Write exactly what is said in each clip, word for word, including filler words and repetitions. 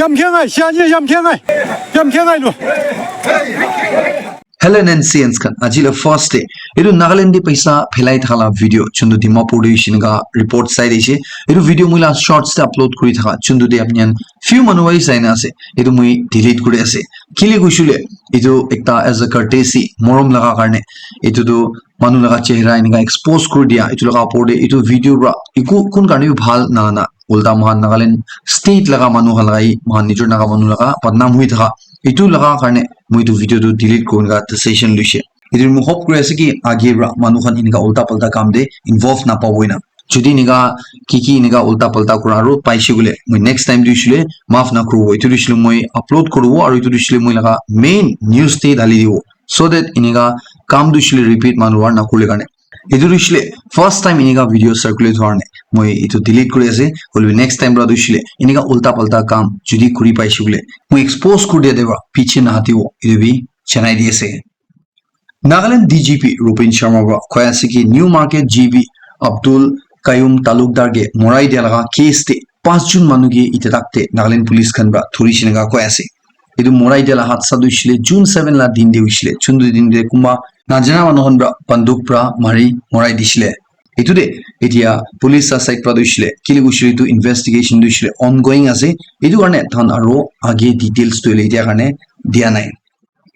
Yam kya ngai, siya ni yam kya ngai. Yam kya ngai lo. Hello N C Ns khan, aji la first day. Etu Nagaland de paisa phelai thaka la video chundu Dimapur de ishin ka report sai de ishe. Etu video mui la shorts de upload kuri thaka chundu de apni khan few manu wai sai na ase. Etu mui delete kuri ase. Kile kushule etu ekta as a courtesy morom laga karne etu tu manu laga chehra enika expose kuri dia etu laga opor de etu video pra eku kun karne bi bhal na na ulta mohan Nagaland state laga manu khan laga hi mohan nijor Naga manu laga badnam hui thaka etu laga karne moi etu video tu delete kurina decision luise. Etu moi hope kuri ase ki age pra manu khan enika ulta palta kam de involve na pabo ena. Jodi enika ki ki enika ulta palta kura aru paise koile moi next time tu hoisile maaf na kuribo. Etu tu hoisile moi upload kuribo aru etu tu hoisile moi laga main news te dali dibo so that enika kam tu hoisile repeat manu war na kurle karne. Etu tu hoisile first time enika video circulate hwa karne moi etu delete kuri ase. Hoile next time pra tu hoisile enika ulta palta kam jodi kuri paise koile moi expose kuri dia de pra piche na hatibo etu bi janai di ase. Nagaland D G P Rupin Sharma pra koi ase ki New Market G B Abdul Kayum Talukdar ke morai dia laga case te pas jun manu ke ite tak te Nagaland police khan pra thuri shinga koi ase. Etu morai dia la hadsa tu hoisile June seven la din de hoisile. Chundu din de kuma najana manu khan pra banduk pra mari morai disile. Etu de etia police la side pra tu hoisile kile hoisile etu investigation tu hoisile ongoing ase. Etu karne than aro age details tu hoile etia karne dia nai.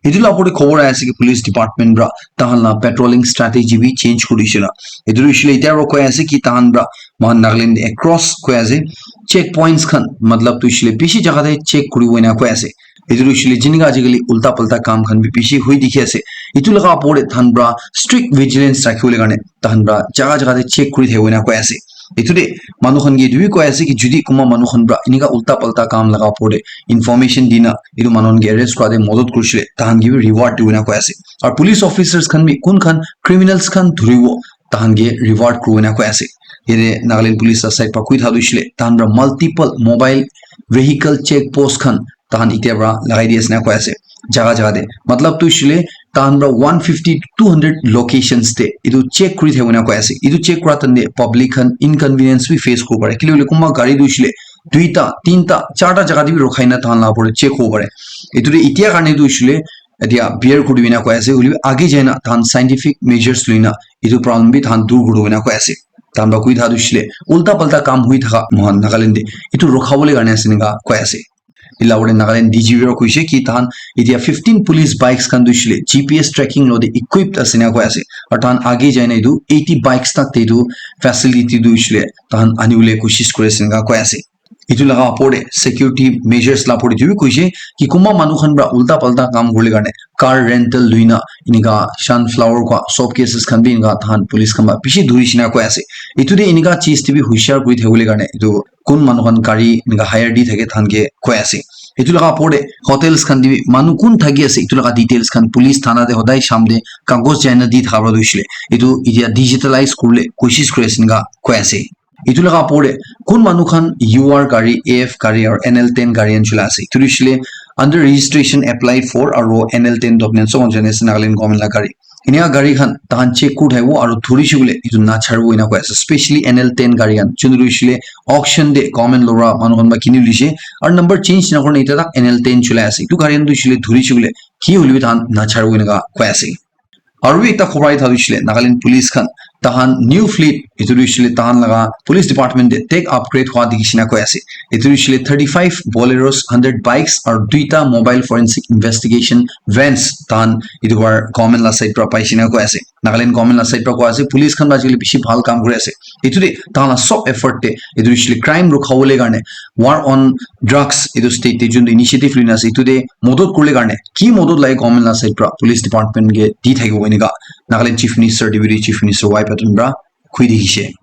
Etu la opor te khobor ahi ase ki police department pra tahan la patrolling strategy bi change kuri dise la. Etu tu hoishe le etia aro koi ase ki tahan pra mohan Nagaland across koi ase check points khan matlab tu hoishe le bishi jaga te check kuri bo ena koi ase. Etu tu hoishe le jinika ajikali ulta palta kam khan bi bishi hoi dikhi ase. Etu laga opor te tahan pra strict vigilance rakhi bole karne tahan pra jaga jaga te check kuri thaki bo ena koi ase. Etu de manu khan ke etu bi koi ase ki jodi kunba manu khan pra enika ulta palta kam laga opor te information dina etu manu khan ke arrest kura te modot kurishe le tahan ke bi reward dibo ena koi ase. Aru police officers khan bi kun khan criminals khan dhuribo tahan ke reward kuribo ena koi ase. Yate Nagaland police la side pra koi tha tu hoishe le tahan pra multiple mobile vehicle check post khan tahan etia pra lagai di ase ena koi ase jaga jaga te. Matlab tu hoishe le tahan pra one fifty to two hundred locations te etu check kuri thaki bo ena koi ase. Etu check kura time te public khan inconvenience bi face kuribo pare. Kile hoile kunba gari tu hoishe le duita, tinta, charta jaga te bi rokhai na tahan la opor te check hobo pare. Etu te etia karne tu hoishe le etia bear kuri bo ena koi ase. Hoile bi age jai na tahan scientific measures loi na etu problem bi tahan dur kuri bo ena koi ase. Tahan pra koi tha tu hoishe le ulta palta kam hoi thaka mohan Nagaland te etu rokha bole karne ase ena koi ase. Etu la opor te Nagaland D G P para koise ki tahan etia fifteen police bikes khan tu hoishe le G P S tracking lo te equipped ase ena koi ase. Aru tahan age jai na etu eighty bikes tak te etu facility tu hoishe le tahan ani bole koshish kuri ase ena koi ase. Etu laga opor te security measures la opor te etu bi koise ki kunba manu khan para ulta palta kam kuribole karne car rental loi na enika sunflower koi sob cases khan bi enika tahan police khan para bishi dhuri shina koi ase. Etu te enika cheez te bi hushiar kuri thakibole karne etu kun manu khan gari enika hire di thake tahan ke koi ase. Etu laga opor te hotels khan te bi manu kun thaki ase etu laga details khan police thana te hodai sham te kagos jai na di thaka para tu hoishe le etu etia digitalize kuribole koshish kuri ase enika koi ase. Etu laga opor te kun manu khan U R gari, A F gari aru N L ten gari khan cholai ase. Etu tu hoishe le under registration applied for aru N L ten tu apni khan sob jane ase Nagaland government laga gari. Enika gari khan tahan check kuri thakibo aru dhuri shey koile etu nacharibo ena koi ase. Specially N L ten gari khan. Chun tu hoishe le auction te government lora manu khan para kini loise. Aru number change nakurina eta tak N L ten cholai ase. Etu gari khan tu hoishe le dhuri shey koile ki hoile bi tahan nacharibo eneka koi ase. Aru bi ekta khobor ahi thaka hoishe le Nagaland police khan tahan new fleet etu tu hoishe le tahan laga police department te tech upgrade hua dikhi shina koi ase. Etu tu hoishe le thirty five Boleros, hundred bikes aru duita mobile forensic investigation vans tahan etu para government la side para pai shina koi ase. Nagaland government la side para koi ase police khan para ajikali bishi bhal kam kuri ase. Etu te tahan la sob effort te etu tu hoishe le crime rukha bole karne war on drugs etu state te jun tu initiative loi na ase etu te modot kuribole karne ki modot lage government la side para police department ke di thakibo enika Nagaland Chief Minister, Deputy Chief Minister Y Patton para koi dikhi she.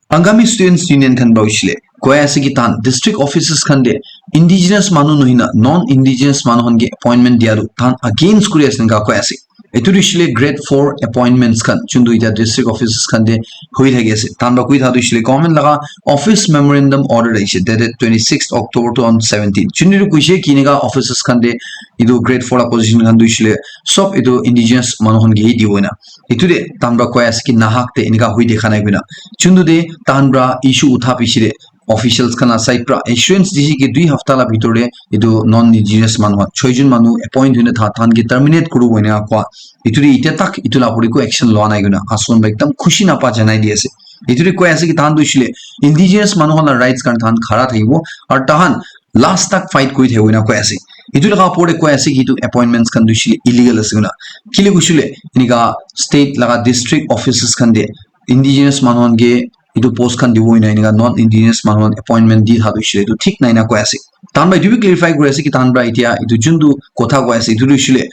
Angami Students Union khan para hoishe le koi ase ki tahan district offices khan te indigenous manu nohoi na non indigenous manu khan ke appointment dia tu tahan against kuri ase enika koi ase. Etu tu hoishe le grade four appointments khan chun tu eta district offices khan te hoi thaki ase. Tahan para koi tha tu hoishe le government laga office memorandum order ahishe dated twenty sixth October two thousand seventeen. Chun tu koise ki enika offices khan te etu grade four la position khan tu hoishe le sob etu indigenous manu khan ke hi dibo ena. Etu te tahan para koi ase ki nahak te enika hoi dikha nai koina. Chun tu te tahan para issue utha piche te officials khan la side pra assurance dise ki dui hafta la bitor te etu non indigenous manu khan choi jon manu appoint hoina tha than ke terminate kuribo ena koa. Etu te itya tak etu la pori ko action loa nai koina ason ba ekdam khushi na pa janai di ase. Etu te koi ase ki tahan tu shile indigenous manu khan la rights kan tahan khara thakibo aru tahan last tak fight kuri thakibo ena koi ase. Etu laga pori koi ase ki etu appointments khan tu shile illegal ase koina. Kile kushile enika state laga district offices khan te indigenous manu khan ke etu post khan dibo ena enika non indigenous manu khan appointment di tha tu shile etu thik nai na koi ase. Tahan ba etu bi clarify kuri ase ki tahan pra etia etu juntu kotha koi ase etu tu shile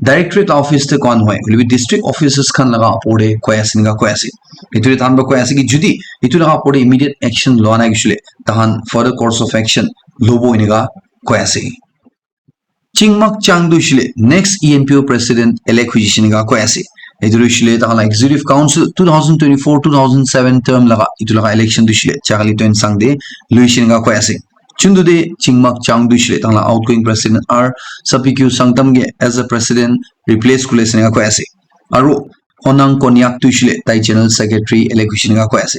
directorate office te koa nohoi hoilebi district offices khan laga opor te koi ase enika koi ase. Etu te tahan pra koi ase ki judi etu laga opor te immediate action loa nai kushile tahan further course of action lobo enika koi ase. Chingmak Chang tu shile next E N P O president elect hoi jishe enika koi ase. Etu tu shile tahan la executive council two thousand twenty-four two thousand seven term laga etu laga election tu shile Chakali Tuensang te lui she enika koi ase. Chuntu te Chingmak Chang tu shile tahan la outgoing president R Sapikyu Sangtam ke as a president replace kule she enika koi ase. Aru Onang Konyak tu shile tai general secretary elect hoi she enika koi ase.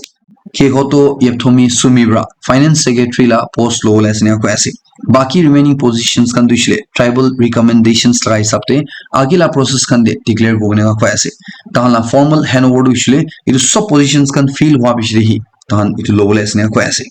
Kehoto Yepthomi Sumi pra finance secretary la post lo le ase enika koi ase. Baki remaining positions khan tu shile tribal recommendations laga hisab te agi la process khan te declare kuri enika koi ase. Tahan la formal handover tu shile etu sob positions khan fill hua bishi te hi tahan etu lo le ase enika koi ase.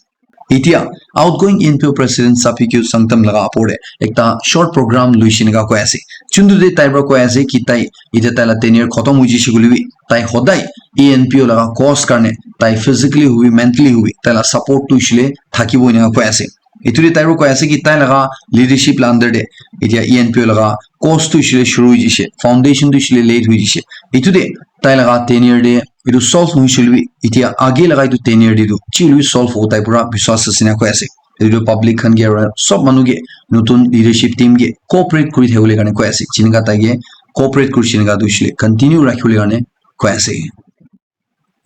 Etia outgoing E N P O president Sapikyu Sangtam laga opor te ekta short program lui she enika koi ase. Chuntu te tai pra koi ase ki tai etia tai la tenure khotom hoi jishe koile bi tai hodai E N P O laga cause karne tai physically hobi mentally hobi tai la support tu shile thakibo enika koi ase. Etu te tai pra koi ase ki tai laga leadership la under te etia E N P O laga cause tu shile shuru hoi jishe foundation tu shile late hoi jishe. Etu te tai laga tenure te etu solve hoi shile bi etia age laga etu tenure te tu chi hoile bi solve hobo tai pura biswas ase enika koi ase. Etu public khan ke aru sob manu ke notun leadership team ke cooperate kuri thakibole karne koi ase. Jinika tai ke cooperate kuri she enika tu shile continue rakhibole karne koi ase.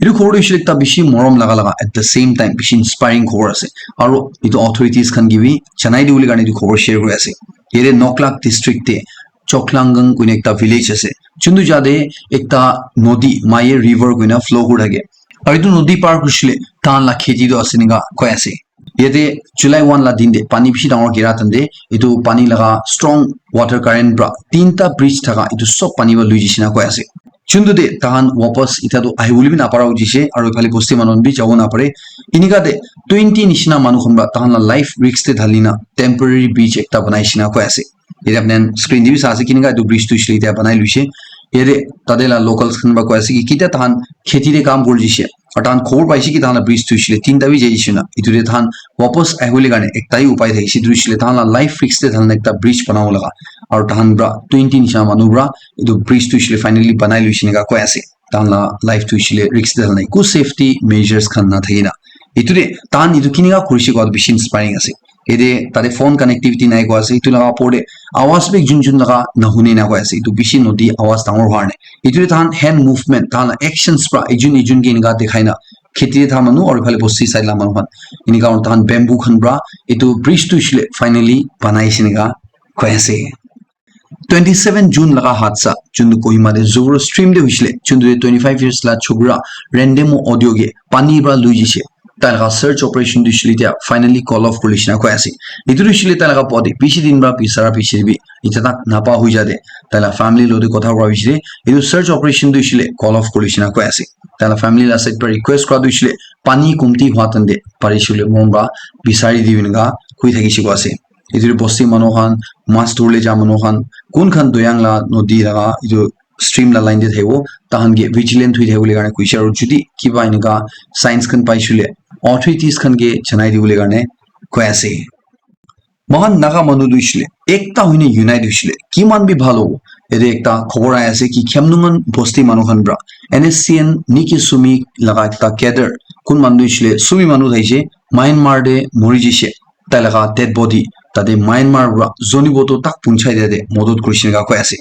Etu khobor tu shile ekta bishi morom laga laga at the same time bishi inspiring khobor ase. Aru etu authorities khan ke bi janai dibole karne etu khobor share kuri ase. Yate Noklak district te Choklangang koina ekta village ase. Chuntu jate ekta nodi Maye river koina flow kuri thake. Aru etu nodi par kuri shile tahan la kheti tu ase enika koi ase. Yate July one la din te pani bishi dangor gira tan te etu pani laga strong water current pra tinta bridge thaka etu sob pani pra lui jishe enika koi ase. Chuntu te tahan wapas etia tu ahibole bi napara hoi jishe aru ephale bosti manu khan bi jabo napare. Enika te twenty nishina manu khan pra tahan la life risk te dhali na temporary bridge ekta banai she enika koi ase. Yate apni khan screen te bi sai ase kinika etu bridge tu shile etia banai luishe. Yate tate la locals khan pra koi ase ki kitia tahan kheti te kam kuri jishe. Aru tahan khobor paishe ki tahan la bridge tu shile tinta bi jai jishe na. Etu te tahan wapas ahibole karne ekta hi upai thakishe etu shile tahan la life risk te tahan ekta bridge banabo laga. Aru tahan pra twenty nishina manu pra etu bridge tu shile finally banai luishe enika koi ase. Tahan la life tu shile risk te tahan eku safety measures khan na thaki na. Etu te tahan etu kinika kurishe koa bishi inspiring ase. Yate tate phone connectivity nai koa ase. Etu laga opor te awaz bi ekjun jun laga nahune na koi ase. Etu bishi nodi awaz dangor howa karne. Etu te tahan hand movement, tahan la actions pra ekjun ekjun ke enika dikhai na. Kheti te tha manu aru ephale bosti side la manu khan. Enika tahan bamboo khan pra etu bridge tu shile finally banai she enika koi ase. Twenty seven June laga hadsa, juntu Kohima te Zoro stream te hoishile, juntu te twenty five years la chokra Rendemo Audio ke pani pra lui jishe. Tai laga search operation tu hoishile etia finally call off kuri nishina koi ase. Etu tu hoishile tai laga body bishi din pra bisara piche te bi etia tak napa hoi ja te tai la family lo te kotha kura piche te etu search operation tu hoishile call off kuri nishina koi ase. Tai la family la side pra request kura tu hoishile pani kumti hua tan te pari shile mon pra bisari dibi enika koi thakishe koi ase. Etu tu bosti manu khan, mas dhuribole ja manu khan, kun khan Doyang la nodi laga etu stream la line te thakibo, tahan ke vigilant hoi thakibole karne koishe aru jodi kiba enika signs khan paishe koile authorities khan ke janai dibole karne koi ase. Moikhan Naga manu tu hoishile ekta hoine unite hoishile kiman bi bhal hobo. Yate ekta khobor ahi ase ki Khemlungan bosti manu khan pra N S C N Niki Sumi laga ekta cadre kun manu tu hoishile Sumi manu thaishe Myanmar te mori jishe. Tai laga dead body tate Myanmar pra Zunheboto tak punchai dia te modot kurishe enika koi ase.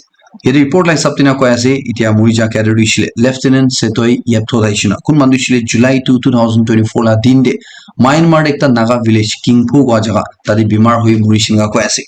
Yate report la hisab te enika koi ase, etia mori ja cadre tu hoishile Lieutenant Setoi Yeptho thaishe na. Kun manu tu hoishile July two, two thousand twenty-four la din te Myanmar te ekta Naga village Kingphu kua jaga tate bimar hoi morishe enika koi ase.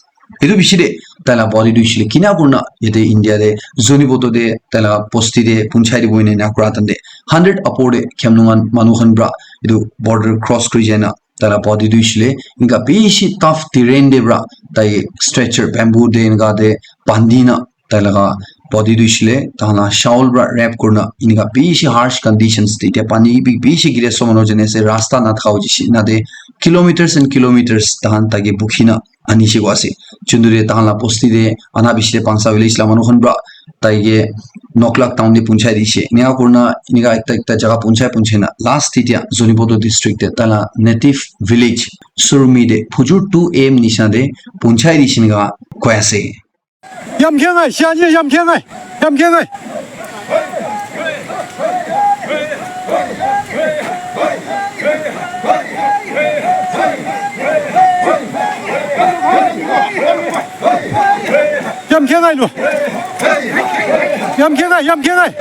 Etu piche te tai la body tu hoishile kina kurina yate India te Zunheboto te tai la bosti te punchai dibo ena ena kura tan te hundred upor te Khemlungan manu khan pra etu border cross kuri jai na Tai la body tu hoishe le enika bishi tough terrain te pra tai stretcher bamboo te enika te bandi na tai laga body tu hoishe le tahan la shawl pra wrap kurina enika bishi harsh conditions te, etia pani bi bishi giri ase, manu jane ase, rasta nathaka hoishe na te kilometers and kilometers tahan tai ke bukhi na anishe koa ase. Chunduri tahan la bosti te ana bishi te Pansa village la manu khan pra tai ke Noklak town te punchai dishe. Enika kurina enika ekta ekta jaga punchai punchai na last te etia Zunheboto district te tai la native village Surmi te phujur two a m nisina te punchai dishe enika koi ase. Yam khengai, siya ni yam khengai, yam khengai. Yam khengai lo. Yam khengai, yam khengai.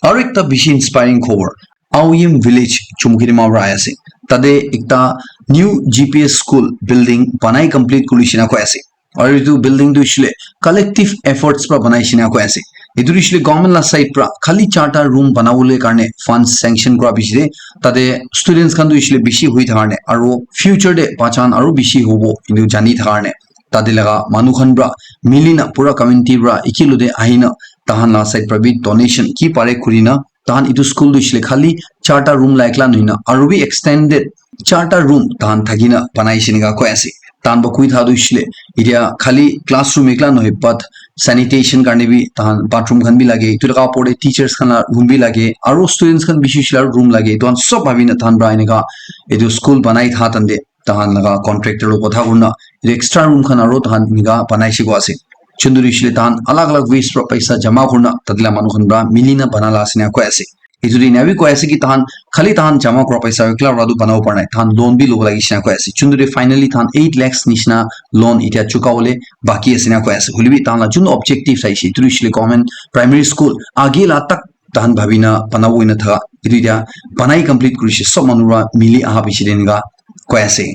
Aru ekta bishi inspiring khobor. Aoyim village Chumkirima pra ahi ase. Tate ekta new G P S school building banai complete kuri shina koi ase. Aru etu building tu hoishe le collective efforts pra banai shina koi ase. Etu tu hoishe le government la side pra khali charta room banabole karne funds sanction kura bishi de tate students khan tu hoishe le bishi hui thaka karne aru future de bachan aru bishi hobo etu jani thaka karne tate laga manu khan pra mili na pura community pra ekilute ahi na tahan la side pra bi donation ki pare kuri na tahan etu school tu hoishe le khali charta room la ekla nohoi na aru bi extended charta room tahan thaki na banai shina koi ase. Tahan ba kui tha tu hoishe le etia khali classroom ekla nohoi but sanitation karne bi tahan bathroom khan bi lage, etu laga opor te teachers khan la room bi lage aru students khan bishi hoishe le aru room lage. Etu khan sob bhabi na tahan pra enika etu school banai tha tan te tahan laga contractor lo kotha kurina etu extra room khan aro tahan enika banai se koa ase. Chunduri hoishe le tahan alag alag ways pra paisa jama kurina tate la manu khan pra mili na bana la ase ena koi ase. Etu tu ena bi koi ase ki tahan khali tahan jama kura paisa ekla pra tu banabo para nai, tahan loan bi lobo lagi ase ena koi ase. Chunduri finally tahan eight lakhs nishina loan etia chuka bole baki ase ena koi ase. Hoile bi tahan la jun objective saishe etu tu hoishe le government primary school age la tak tahan bhabi na banabo ena thaka etu etia banai complete kurishe sob manu pra mili aha piche de enika koi ase.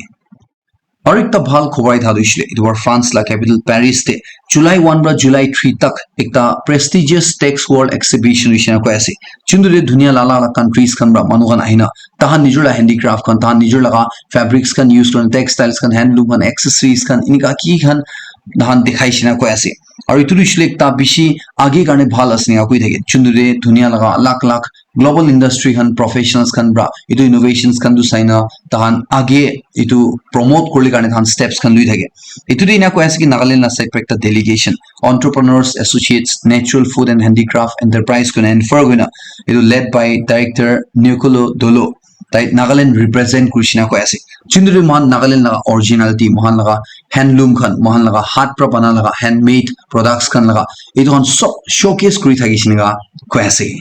Aru ekta bhal khobor ahi tha tu hoishe le etu bar France la capital Paris te July one pra July three tak ekta prestigious Tex World exhibition hoishe na koi ase. Chunduri dunia la alak alak countries khan pra manu khan ahina tahan nijor la handicraft khan, tahan nijor laga fabrics khan use kurina, textiles khan, handloom khan, accessories khan, enika ki khan tahan dikhai shina koi ase. Aru etu tu hoishe le ekta bishi age karne bhal ase ena koi thake. Chunduri dunia laga alak alak global industry khan, professionals khan pra etu innovations khan tu saina tahan age etu promote kurle karne tahan steps khan lui thake. Etu de ena koi ase ki Nagaland la side pra ekta delegation, Entrepreneurs Associates, Natural Food and Handicraft Enterprise koina infer koina etu led by director Niokolo Dolo, tai Nagaland represent kuri shina koi ase. Chunduri mohan Nagaland laga originality, mohan laga handloom khan, mohan laga hath pra bana laga handmade products khan laga etu khan sob showcase kuri thaki shina koi ase.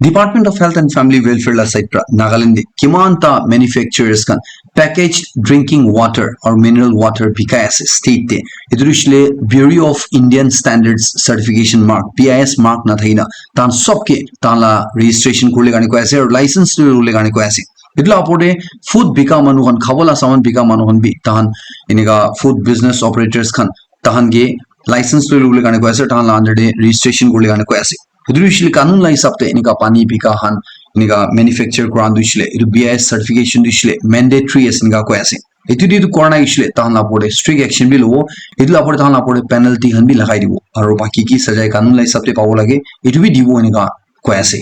Department of Health and Family Welfare la side pra Nagaland de kiman ta manufacturers khan packaged drinking water or mineral water bikai ase state te. Etu tu hoishe le Bureau of Indian Standards Certification mark, B I S mark na thakina tahan sob ke tahan la registration kurle karne koi ase aru license tu lole karne koi ase. Etu la opor te food bika manu khan, khabo la saman bika manu khan bi tahan enika food business operators khan tahan ke license tu lole karne koi ase, tahan la under te registration kurle karne koi ase. Etu tu hoishe le kanun la hisab te enika pani bika khan enika manufacture kura tu hoishe le etu B I S certification tu hoishe le mandatory ase enika koi ase. Etu tu etu kora nai hoishe le tahan la opor te strict action bi lobo, etu la opor te tahan la opor te penalty khan bi lagai dibo aru baki ki sajai kanun la hisab te pabo lage etu bi dibo enika koi ase.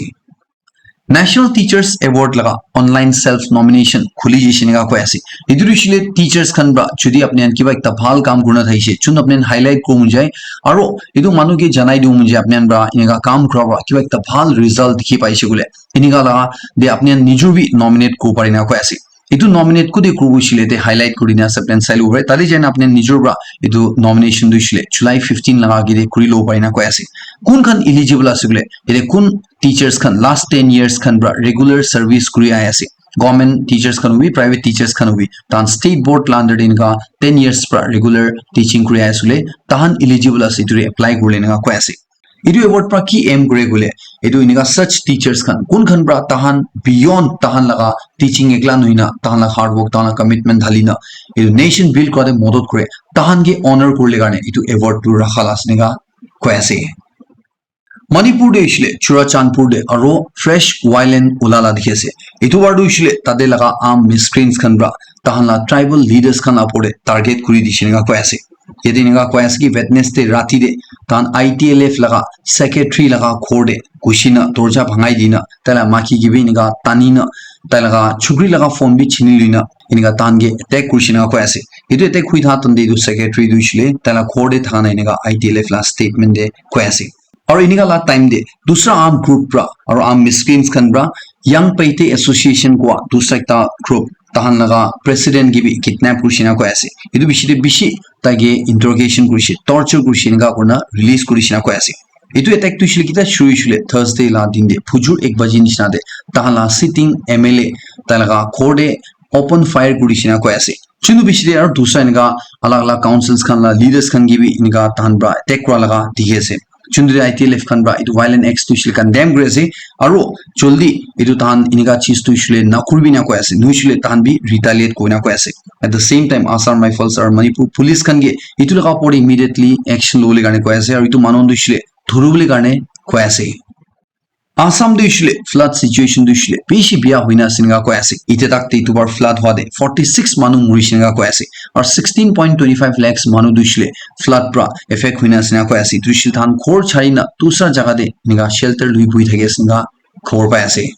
National Teachers Award laga online self nomination khuli jishe enika koi ase. Etu tu hoishe le teachers khan pra jodi apni khan kiba ekta bhal kam kurina thakishe, jun apni khan highlight kuribo mon jai, aro etu manu ke janai dibo mon jai apni khan pra enika kam kura pra kiba ekta bhal result dikhi paishe koile, enika laga de apni khan nijor bi nominate kuribo pare enika koi ase. Etu nominate kute kuribo hoishe le te highlight kurina ase, apni khan sai lobo pare. Tate jaina apni khan nijor pra etu nomination tu hoishe le July fifteen laga age te kuri lobo pare enika koi ase. Kun khan eligible ase koile, yate kun teachers khan last ten years khan pra regular service kuri ahi ase. Government teachers khan hobi, private teachers khan hobi, tahan state board la under te enika ten years pra regular teaching kuri ahi ase koile, tahan eligible ase etu te apply kuribole enika koi ase. Etu award pra ki aim kure koile, etu enika such teachers khan kun khan pra tahan beyond tahan laga teaching ekla nohoi na tahan laga hard work, tahan laga commitment dhali na etu nation build kurate modot kure, tahan ke honor kurile karne etu award tu rakha la ase enika koi ase. Manipur te hoishile Churachandpur te aro fresh violin ula la dikhi ase. Etu war tu hoishile tate laga armed miscreants khan pra tahan la tribal leaders khan la opor te target kuri dishe enika koi ase. Yate enika koi ase ki Wednesday rati te tahan I T L F laga secretary laga ghor te ghushi na dorja bhangai dina tai la maki ke bi enika tani na tai laga chukri laga phone bi chini lui na enika tahan ke attack kurishe enika koi ase. Etu attack hui thaha time te etu secretary tu hoishile tai la ghor te thaka na enika I T L F la statement te koi ase. Aru enika la time te dusra armed group pra aru armed miscreants khan pra Young Paite Association kua dusra ekta group tahan laga president ke bi kidnap kurishe enika koi ase. Etu bishi te bishi tai ke interrogation kurishe, torture kurishe enika kurina release kurishe enika koi ase. Etu attack tu hoishile kita shuru hoishile Thursday la din te phujur ek baji nishina te tahan la sitting M L A tai laga ghor te open fire kurishe enika koi ase. Chunu bishi te aru dusra enika alag alag councils khan la leaders khan ke bi enika tahan pra attack kura laga dikhi ase. Chunu te I T L F khan pra etu violent acts tu hoishile condemn kuri ase aru joldi etu tahan enika cheez tu hoishile na kuribi na koi ase, nohoishile tahan bi retaliate kurina koi ase. At the same time, Assam Rifles aru Manipur Police khan ke etu laga opor te immediately action lobole karne koi ase aru etu manu tu hoishile dhuribole karne koi ase. Assam tu hoishile flood situation tu hoishile bishi bia hoina ase enika koi ase. Itya tak te etu bar flood hwa te forty six manu murishe enika koi ase. Aru sixteen point twenty five lakhs manu tu hoishile flood pra affect hoina ase enika koi ase. Etu hoishile tahan ghor chari na dusra jaga te enika shelter lui buhi thaki ase enika khobor pai ase.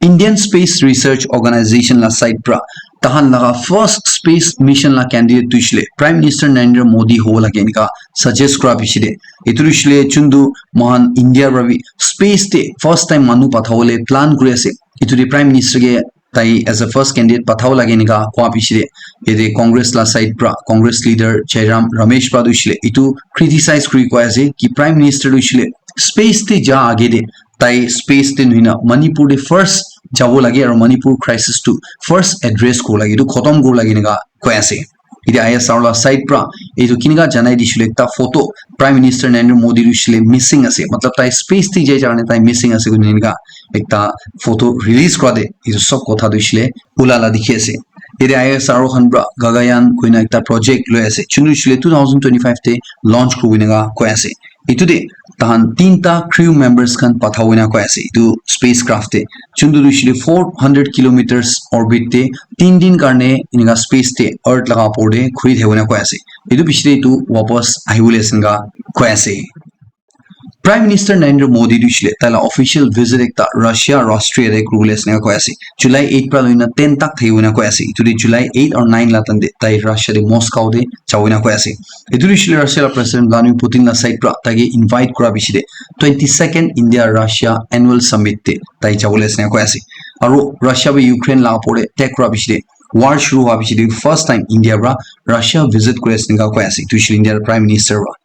Indian Space Research Organization la side pra tahan laga first space mission la candidate tu hoishile Prime Minister Narendra Modi hobo lage enika suggest kura bishi te. Etu tu hoishile chuntu mohan India pra bi space te first time manu pathabole plan kuri ase. Etu te Prime Minister ke tai as a first candidate pathabo lage enika kua bishi te. Yate Congress la side pra, Congress leader Jairam Ramesh pra tu hoishile etu criticize kuri koi ase ki Prime Minister tu hoishile space te ja age te tai space te nohoi na Manipur te first jabo lage aru Manipur crisis tu first address koribo lage, etu khotom koribo lage enika koi ase. Etia I S R la side pra etu kenika janai dishe koile ekta photo Prime Minister Narendra Modi tu hoishile missing ase, matlab tai space te jai jai karne tai missing ase koina enika ekta photo release kora te etu sob kotha tu hoishile ula la dikhi ase. Etia I S R khan pra Gaganyaan koina ekta project loi ase, chunu hoishile two thousand twenty-five te launch koribo enika koi ase. Etu te tahan tinta crew members khan pathabo enika koi ase etu spacecraft te, chuntu tu hoishile four hundred kilometers orbit te tin din karne enika space te earth laga opor te khuli thakibo enika koi ase. Etu piche te etu wapas ahibole ase enika koi ase. Prime Minister Narendra Modi tu hoishile tai la official visit ekta Russia Rashtriya te kuribole ase enika koi ase. July eight pra loina ten tak thakibo enika koi ase. Etu te July eight or nine la tan te tai Russia te Moscow te jabo enika koi ase. Etu tu hoishile Russia la President Vladimir Putin la side pra tai ke invite kora piche te twenty-second India Russia Annual Summit te tai jabole ase enika koi ase. Aru Russia pra Ukraine la opor te attack kora piche te, war shuru hwa piche te first time India pra Russia visit kuri ase enika koi ase. Etu hoishile India Prime Minister pra.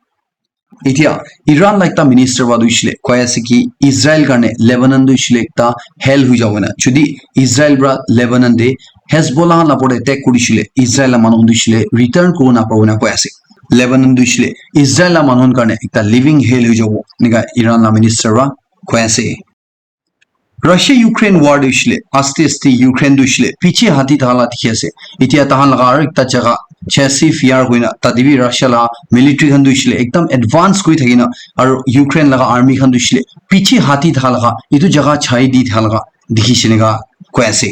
Etia Iran la ekta minister pra tu hoishile koi ase ki Israel karne Lebanon tu hoishile ekta hell hoi jabo na. Jodi Israel pra Lebanon te Hezbollah la opor te attack kuri dishile, Israel la manu khan tu hoishile return kuribo naparibo na koi ase. Lebanon tu hoishile Israel la manu khan karne ekta living hell hoi jabo, enika Iran la minister pra koi ase. Russia Ukraine war tu hoishile aste aste Ukraine tu hoishile piche hati thaka la dikhi ase. Etia tahan laga aru ekta jaga Chasiv Yar koina tate bi Russia la military khan tu hoishile ekdam advance kuri thaki na aru Ukraine laga army khan tu hoishile piche hati thaka laga etu jaga chai di thaka laga dikhi se enika koi ase.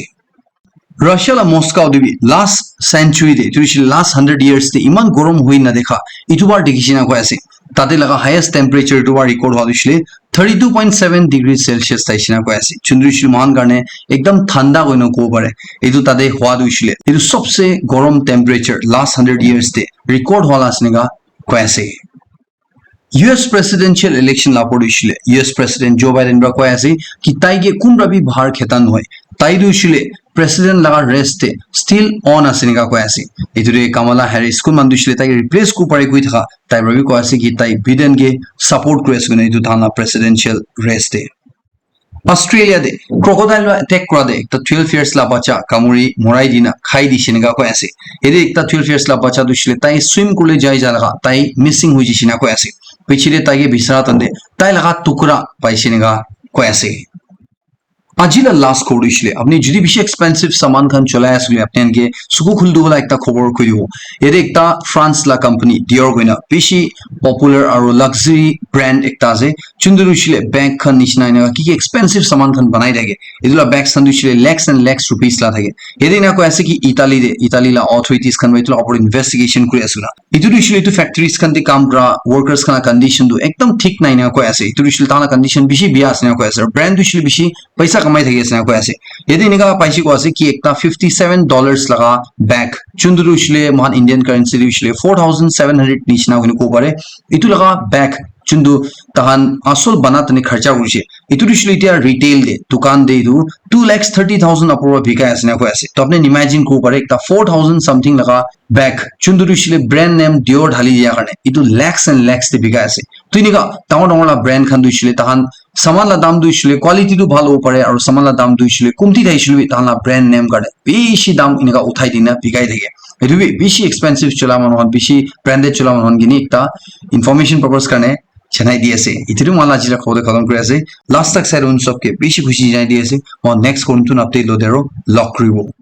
Russia la Moscow te bi last century te, etu hoishile last hundred years te iman gorom hoi na dekha, etu bar dikhi se enika koi ase. Tate laga highest temperature etu bar record hwa tu hoishile thirty two point seven degree Celsius tai se enika koi ase. Chuntu hoishile moikhan karne ekdam thanda koina kobo pare. Etu tate hwa tu hoishile etu sobse gorom temperature last hundred years te record hwa la ase enika koi ase. U S presidential election la opor te hoishile, U S President Joe Biden pra koi ase ki tai ke kun pra bi bahar kheta nohoi. Tai tu hoishile president laga race te still on ase enika koi ase. Etu te Kamala Harris kun manu tu hoishile tai ke replace kuribo pare koi thaka, tai pra bi koi ase ki tai Biden ke support kuri ase koina etu tahan la presidential race te. Australia te crocodile pra attack kora te ekta twelve years la bacha kamuri morai dina khai dishe enika koi ase. Yate ekta twelve years la bacha tu hoishile tai swim kuribole jai ja laga tai missing hoi jaise enika koi ase. Pichete taike bisara tante tai laga tukra paise enika koi ase. Aji la last khobor tu hoishe le, apni jodi bishi expensive saman khan cholai ase koile, apni khan ke suku khul dibo la ekta khobor koi dibo. Yate ekta France la company Dior koina bishi popular aro luxury brand ekta ase. Chuntu tu hoishe le bag khan nishina enika ki ki expensive saman khan banai thake. Etu la bags khan tu hoishe le lakhs and lakhs rupees la thake. Yate enika koi ase ki Italy te, Italy la authorities khan para etu la opor te investigation kuri ase koina. Etu tu hoishe le etu factories khan te kam kura workers khan la condition tu ekdam thik nai enika koi ase. Etu tu hoishe le tahan la condition bishi biya ase enika koi ase. Aru brand tu hoishe le bishi paisa kamai thaki ase enika koi ase. Yate enika paise koi ase ki ekta fifty seven dollars laga bag. Chuntu tu hoishe le moikhan Indian currency tu hoishe le four thousand seven hundred nishina koina kobo pare. Etu laga bag chuntu tahan asol bana tani kharcha kurishe. Etu tu hoishe le etia retail te, dukan te etu two lakhs thirty thousand upor para bikai ase enika koi ase. To apni imagine kuribo pare ekta four thousand something laga bag chuntu tu hoishe le brand name Dior dhali dia karne etu lakhs and lakhs te bikai ase. To enika dangor dangor la brand khan tu hoishe le tahan saman la dam tu hoishe le quality tu bhal hobo pare aro saman la dam tu hoishe le kumti thakishe le bi tahan la brand name karne bishi dam enika uthai dina bikai thake. Etu bi bishi expensive chola manu khan, bishi branded chola manu khan kini ekta information purpose karne janai di ase. Etu tu moikhan la aji la khobor tu khatam kuri ase. Last tak sai un sob ke bishi khushi janai di ase. Moikhan next khobor notun update lote aro log kuribo.